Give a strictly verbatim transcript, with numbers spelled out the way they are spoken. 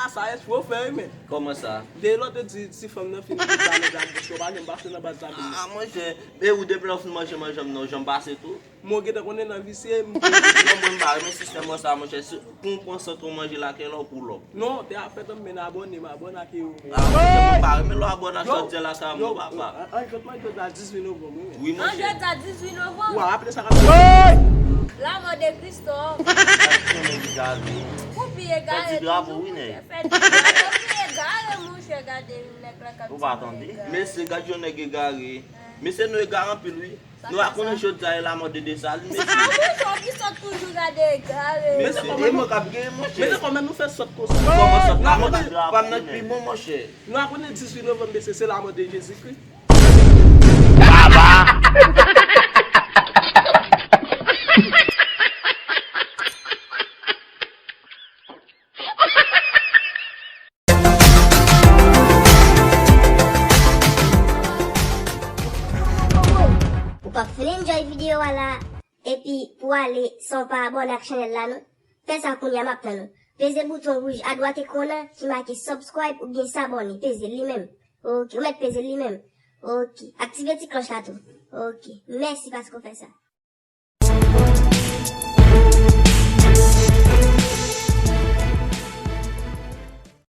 Sa espre w fè wi, men. Kòman sa? De lòt yo di ti fanm nan fin vin nan baz la, paske w pa janm pase nan baz la menm. Ah, monchè, e ou depi lè w fin manje manje m nan, w janm pase tou? Mwen gentan konnen nan visye m. Non, mwen m pa renmen sistèm sa, monchè. Si, pou w pran sant ou manje lakay la, ou pou lòp. Non, te ap fèt an men abòne, m abòne ak ou. Ah, monchè, mwen pa renmen lè w abòne ak chòdyè lakay mwen, papa. An jwèt manje jodi a dizuit novanm, wi, men. Wi, monchè. An jwèt a dizuit novanm. Ou a raple sa k ap Lamò de Kristòf. Gade yon nèg egare. Ou pi egare toujou, monchè. Fè di drapo, ou pi egare, monchè, gade yon nèg la k ap di nou egare. Mesye, gade yon nèg egare. Mesye, nou egare anpil, wi. Nou a konnen jodi a e lamò de Desalin, mesye. Ah, monchè, ou pi sòt toujou, gade egare. Mesye, e mwen k ap genyen, monchè. Mesye, kòman nou fè sòt konsa? Kòman sòt? Lamò de drapo, pa m nan k pi bon, monchè. Nou a konnen dizuit novanm, mesye, se lamò de Jezikri. Ou p ap fin enjoy videyo a la, epi pou ale san w pa abòne ak chanèl la non. Fè sa kounye a, m ap tann ou. Peze bouton wouj adwat ekran an ki make subscribe oubyen s'abonner. Peze li menm. Ok, ou mèt peze li menm. Ok, aktive ti klòch la tou. Ok, mèsi paske w fè sa.